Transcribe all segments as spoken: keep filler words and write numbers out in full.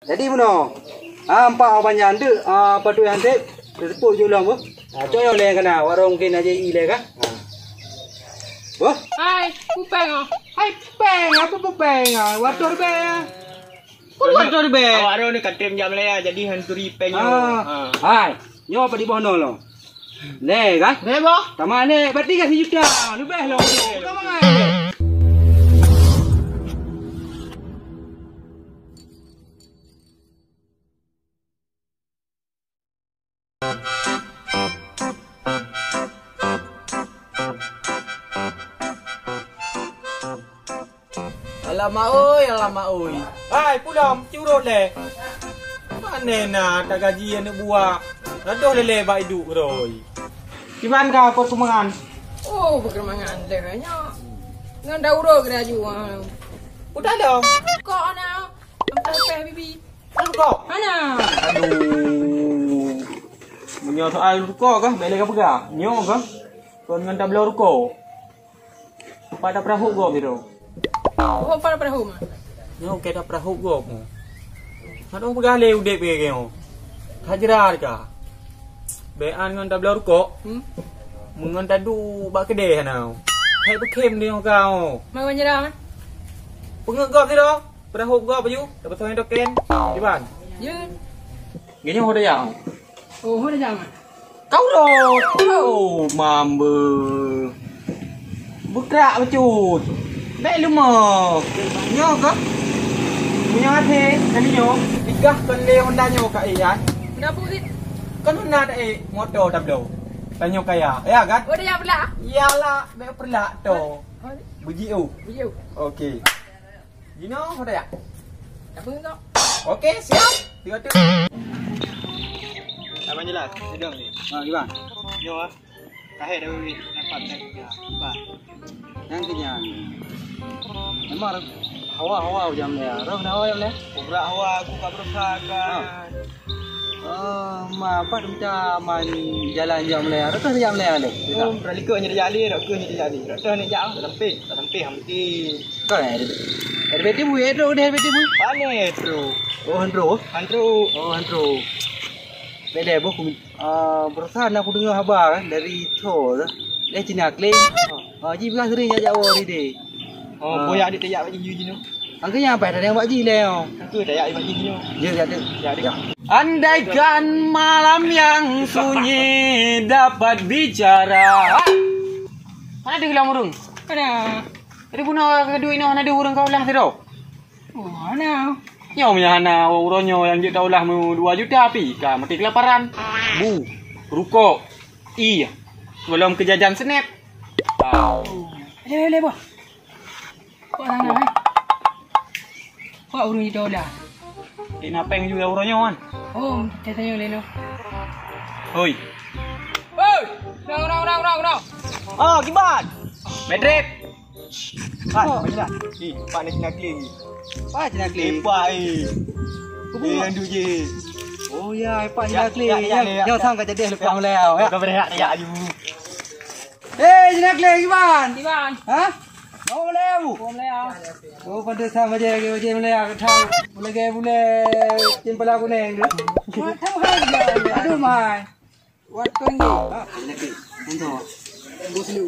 Jadi meunoe, ha, empat awak banyak deuk, ha, patut han sép, teupeu ju lom, boh. Ha, cok nyoe lé kana, warong mungkin aja i lé ka. Ha. Boh. Hai, pupeng ah. Hai, pupeng, apa pupeng ah? Wator be. Kok wator be? Awak ni katem jam lé, jadi han turi peng nyoe. Ah. Ha. Hai, nyoe apa di boh noe lo? Lé ka? Lé boh. Tama ni, berarti ka sejuta. Lebih lo. Tama kan? Alamak oi, alamak oi. Hai, pulang, curut lé. Pane na tagaji aneuk buah? Radoh lé-lé bak iduek roi. Kiban ka perkembangan? Oh, perkembangan lé nyoe. Ngon dauro geura juang. Udah dong. Kok na? Sampai bibi. Rukok. Mana? Aduh. Meunyoe soal rukok kah, bèk lé kapeugah. Nyoe kah? Kon ngon tabloe rukok. Pat tapeurahop gob sidroe. Oh, pat tapeurahop, Mak? Nyoe keu tapeurahop gob. Hana peugah lé udép keu nyoe. Hajrat kah? Bèk an ngon tabloe rukok. Hmm? Meungon taduek bak keudè hana. Hai beukem nyoe kah? Mai meunyeurah, Mak? Peungeut gob sidroe. Peurahop gob baju, tapasang token. Kiban? Jeuet. Geuhnyoe ho tajak? Oh, ho tajak, Mak. Kau rot. Oh, mambe. Beukrak bacut. Bèk leumo. Nyoe kah? Meunyoe até, kali nyoe. Digah kon lé Honda nyoe ka, eh, Yan? Honda apa, Zik? Kon Honda dak, eh, moto tabloe. Tanyoe kaya. Ya, kan? Oh, dah ya pula. Iyalah, bèk peureulak to. Oh. Beujiôh. Beujiôh. Okey. Jinoe ho tajak? Apa kau? Okey, siap. Tiga tu. Abang jelas, sedang ni. Ha, gimana? Nyoe ah. Kahé dah wéh, nampak tak? Ya, bah. Nyang kenyang. Memang hawa-hawa jam dia. Roh hawa jam dia. Kubra hawa aku kat berusaha kan. Ha. Oh, ma, pat mita man jalan jak Malaya. Rata jak Malaya lé. Oh, rali keu nyeri jak lé, rot keu nyeri jak lé. Rata ni jak, tak sampai, tak sampai hampir. Kau eh, R B T bui, eh, trok deh R B T bui. Mana trok? Oh, han trok. Han trok. Oh, han trok. Beda boh, ah, barusan aku dengar haba kan dari Tho tu. Dia Cina Kling. Ah, ji bilang sering jak jak holiday. Oh, ah. Boya adik tajak bak jih jinoe. Angkanya apa tadi yang bak jih leh? Aku tajak bak jih jinoe. Ya, ya, ya. Ya, adik. Ya. Andaikan malam yang sunyi dapat bicara. Mana ada hilang urung? Ada. Tadi pun orang kedua ini mana ada urung kau lah tu. Oh, hana. Nyoe meunyo hana uroe nyoe nyang jeuet taulah meu dua juta pih ka maté keulaparan. Bu, rukok, ie, gohlom keu jajan snap. Lé, lé, boh. Kok hana, eh? Kok ureueng jeuet taulah? Dik na péng juga uroe nyoe kan? Oh, tanya lé noh. Hoi. Hoi, urang, urang, urang, urang, urang. Oh, kiban. Madrid. Hai, oh. Macam mana? Eh, Pak ni Cina Kling. Pak Cina Kling. Eh, Pak, eh. Kubu. Eh, yang duduk je. Oh, ya, Pak Cina Kling. Ya, ya, ya, ya. Jangan sangka jadi lupa mulai, ya. Kau boleh nak tanya you. Eh, Cina Kling, gimana? Gimana? Ha? Mau mulai, Bu? Mau mulai, ya. Oh, pantesan baca, baca mulai, ya. Kau tahu. Mulai gaya mulai. Cempala kuning tu. Macam mana? Aduh, mai. Wat Konggi. Ah, lagi. Contoh. Bos lu.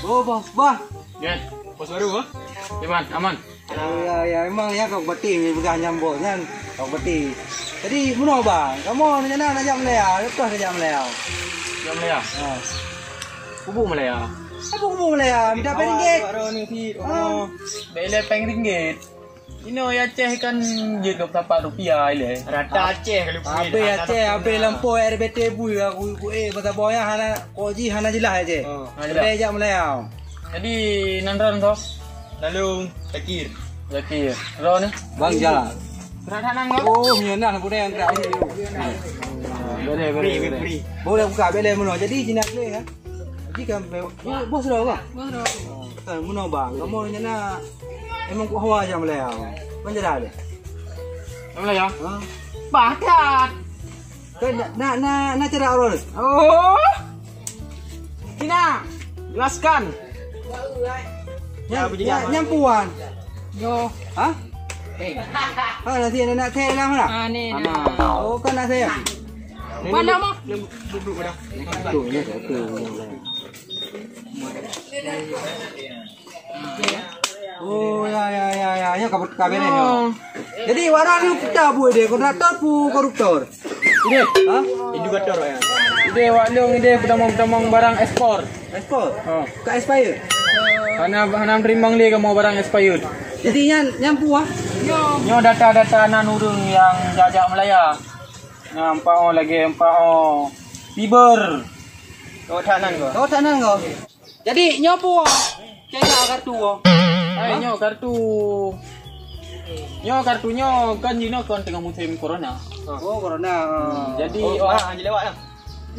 Oh, bos, bah. Kan? Bos baru, ha? Iman, aman. Oh, ya, ya, memang ya kau batin ni pegang nyang bos kan. Kau batin. Jadi, meunoe bang, kamu nak nak jak Malaya, lepas nak jak Malaya. Jak Malaya? Ha. Kubu Malaya. Apa kubu Malaya? Minta péng ringgit. Awak ni, ha. Bela péng ringgit. Inoe Aceh kan jeuet dua puluh lapan rupiah ilèe. Rata Aceh kalau kuih. Habis Aceh, habis lampôh air beutôi bui aku, aku eh, masa boh nyan hana, kok jih hana jeulaih Aceh. Oh, hana jeulaih. Boleh jak Malaya. Jadi, nan ron soe? Lalu Zakir. Zakir. Ron ni? Bang Jal. Berat hana ngau? Oh, meunyoe nah, budak yang gerak ni. Boleh, boleh, boleh. Boleh buka, boleh meunoe. Jadi, jinak boleh, ya? Jadi kan, bos dah, bang? Bos dah. Kan meunoe bang, kamoe rencana emang keu hawa jak Malaya. Ban jalan deh. Jak Malaya? Ha? Pakat. Kan nak, nak, nak, nak cara orang. Oh. Tina, jelaskan. Nyam, nyam, nyam puan. Yo. Ha? Ha, nasi aneuk sè lah mana? Ah, ni, nah. Oh, kan nasi ya? Mana mah? Tu, ya, tu. Oh, ya, ya, ya, ya. Ya, kabut kabut ni. Oh. Jadi, wara ni kita buat dia kontraktor pu koruptor. Idéh. Ha? Edukator ya. Idéh wak lôn idéh peutamong-peutamong barang ekspor. Ekspor? Ha. Ka expire? Hana, hana teurimong lé kamoe barang expired. Jadi nyan, nyan pu ah? Nyoe data-data nan ureueng nyang jak-jak meulaya. Nah, empat oh lagèe empat oh. Fiber. Kau tak nan kau? Kau tak nan kau? Jadi nyoe pu ah? Cek kartu ah. Hai, nyoe kartu. Nyoe kartu nyoe kan jinoe kon teungoh musém corona. Oh, corona. Hmm, jadi oh, oh. Ah, lewat lah.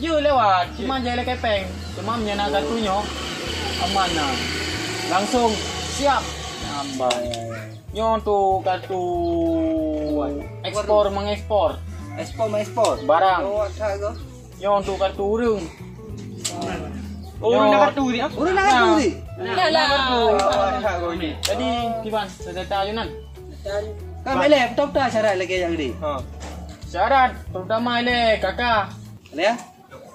Jeuet lewat, cuma jai lakèe pèng. Cuma meunyo na kartu nyoe, aman na. Langsung siap. Nambah. Nyoe untuk kartu ekspor mengekspor. Ekspor mengekspor. Barang. Oh, ada ke? Nyoe untuk kartu ureueng. Oh, ureueng na kartu ni, ah? Ureueng na kartu ni? Nah, na kartu. Oh, ada ke ni? Jadi, kiban, sedeta ayunan. Kan ilèe, betul-betul syarat lagèe nyang tadi. Ha. Syarat, terutama ilèe, kakak. Ilèe, ya?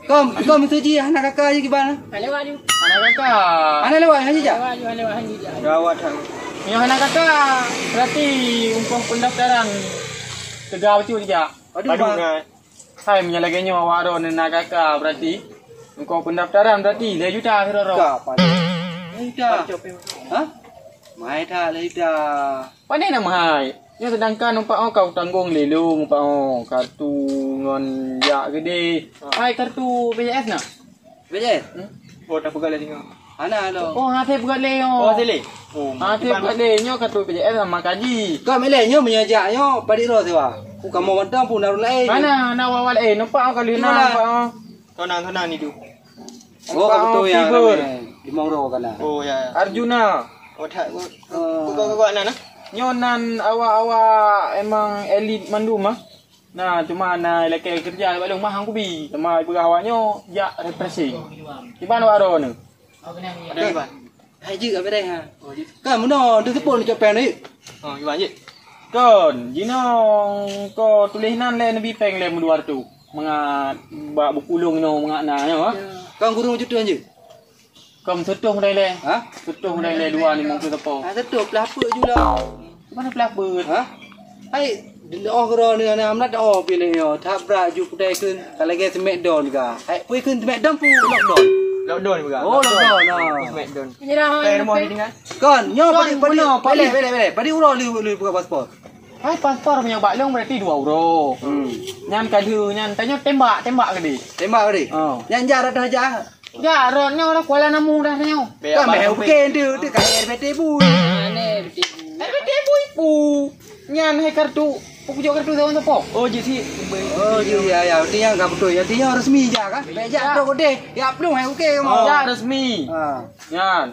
Kom, kom itu ji hana kaka ji kiban. Hana lewat ju. Hana kaka. Hana lewat, hana jijak. Hana lewat ju, hana lewat, hana jijak. Gawat, ha. Nyang hana kaka, berarti ungkoh pendaftaran teuga bacut jijak. Aduh, Aduh, Bang. Nah. Hai, meunyo lagèe nyoe awak droeneuh na kaka, berarti ungkoh pendaftaran berarti lhèe juta sidroe. Ka, Pak. Lhèe juta. Ha? Mai that lhèe juta. Pane na meuhai. Nyoe seudangkan umpat oh ka kutanggong lé lôn umpat oh kartu ngon jak keudéh. Ah. Hai kartu B J S na? B J S? Hmm? Oh, dah peugah lé singoh. Hana lo. Oh, hase peugah lé nyoe. Oh, hase lé. Oh, hase peugah lé nyoe kartu B J S sama kaji. Ka milé nyoe meunyo jak nyoe padit roh siwa. Ku kamoe mantong pun harus laén. Mana na awak laén? Nampak oh kali na nampak oh. Tonang-tonang ni tu. Oh, ka beutôi nyang ramé. Limong droe ka na. Oh, ya. Arjuna. Oh, that. Oh. Buka-buka nan, ah? Nyoe nan awak-awak emang elit mandum, ah. Nah, cuma na lakèe keureuja bak lôn mah hang kubi. Cuma ipeugah awak nyoe jak refreshing. Kiban awak droeneuh? Ada kiban. Hai jeuet abéh ha. Oh, jeuet. Ka meunoe, tu seupôt neucok péng na jeuet. Oh, kiban jeuet. Kon, jinoe ko tuléh nan lé neubi péng lé meudua reutôh. Mangat bak buku lôn inoe mangat na nyoe, ha? Ya. Kon guru meujutoh jeuet. Kon seutoh dai lé. Ha? Seutoh dai lé dua limong ploh teupô. Ha, seutoh peulapeue jula. Mana peulapeue? Ha? Hai, oh guru ni ana amnat oh pilih nyoe. That brat ju pudai kheun. Ka lagèe smackdown ka. Hai, pui kheun smackdown pu lockdown. Lockdown juga. Oh, lockdown. Nah. Smackdown. Ini dah. Pay rumah ditinggal. Kon, nyoe padi padi. Padi uroe lu lu buka paspor. Hai paspor meunyoe bak lôn berarti dua uroe. Hmm. Nyan ka lheueh nyan tanyoe tembak, tembak keudéh. Tembak keudéh. Oh. Nyan jak rot dah jak. Jak rot nyoe dah Kuala Namu dah nyoe. Ka meh bukan tu, tu ka R B T bui. Mana R B T bui? R B T bui pu. Nyan hai kartu. Pu kujok kartu sawan sapo? Oh, jeuet si. Oh, jeuet ya ya. Berarti nyan ka beutôi. Berarti nyan resmi jak kan? Bèk jak trok keudéh. Ya pluh hai oke kamoe. Jak resmi. Ha. Nyan.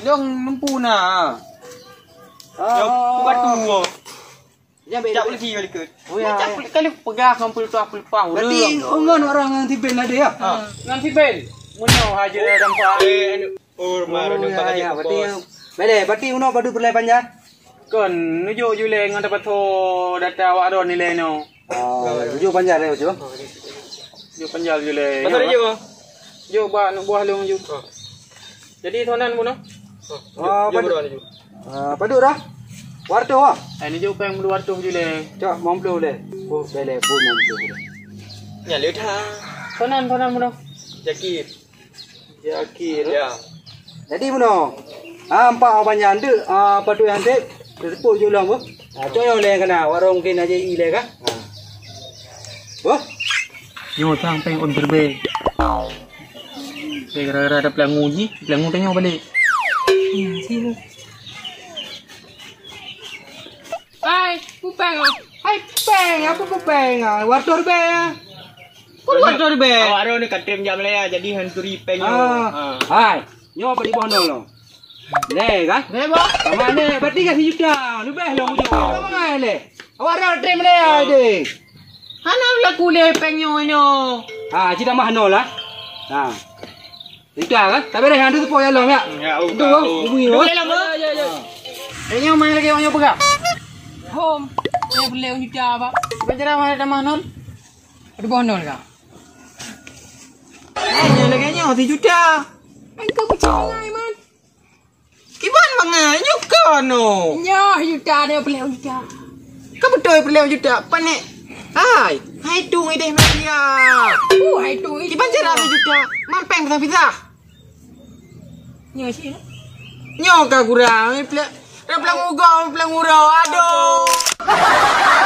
Lôn nempu na. Ah. Bukan tu. Nyan bèk. Jak polisi balik ke. Oh ya. Jak polisi kali peugah ngon peulutah peulupah ureueng. Berarti ngon orang ngon Tiben ada ya? Ha. Ngon Tiben. Meunyoe haja sampai. Oh, rumah orang ya, berarti bos. Bèk lé, berarti unoe padub peureulèe panjang? Kon, nujok ju lé ngon dapat tho data awak droe nilai nyoe. Ah, nujok panjang lé, Ucu. Nujok panjang ju lé. Pasal dia, Bang? Jok bak aneuk buah lôn ju. Oh. Jadi, tho nan bunoe? Oh, ah, jok, jok padu-, bunoe ni, jok. Ah, padub dah? Dua ratus ah? Eh, ni jok péng dua ratus ju lé. Cok, lima puluh lé. Oh, bèk lé, pun lima puluh lé. Nyan lé dah. Tho nan, tho nan bunoe. Jakit. Ya, akhir. Ya. Jadi bunoe. Ha, empat orang panjang tu, ha, apa tu yang tip? Teupot je ulang, Bu. Ha, cok nyang lain kena. Warong mungkin aja i lain kah? Ha. Bu? Nyoe sang peng on terbe. Gara-gara ada pelangu ji, pelangu tengok balik. Hai, pupeng ah. Hai, peng, apa pupeng ah? Wartor be ah. Kok wartor be? Awak ro ni katem jam laya jadi hanturi peng nyoe. Ah. Ha. Hai, nyoe bak di boh nol. Lé kan? Lé, Bang. Sama ni, berarti kan sejuta. Lebih lah ujung. Sama ngai lé. Awak ro tem laya deh. Hana laku lé peng nyoe nyoe. Ha, cita mah nol lah. Ha. Dah kan? Tak beres, yang tu tepuk ya, Long, ya? Ya, oh, tu, oh, oh. Bunyi, oh. Duduk dalam, oh. Ya, ya, ya. Eh, nyoe main lagi, orang nyoe pegang. Hom, saya boleh juta, Pak. Baca dah mana tamah nol? Ada boh nol, Kak. Eh, nyoe lagèe nyoe, sijuta. Engkau kucing ngai, Man. Kiban bangai, nyoe kau no. Nyoe juta dia boleh juta. Kau beutôi boleh juta, panik. Hai, hai tu ideh Maria. Uh, hai tu. Kiban cara sijuta. Mampeng pisah-pisah. Nyoe sih. Nyoe ka kurang, plek. Plek ugo, plek uro. Aduh.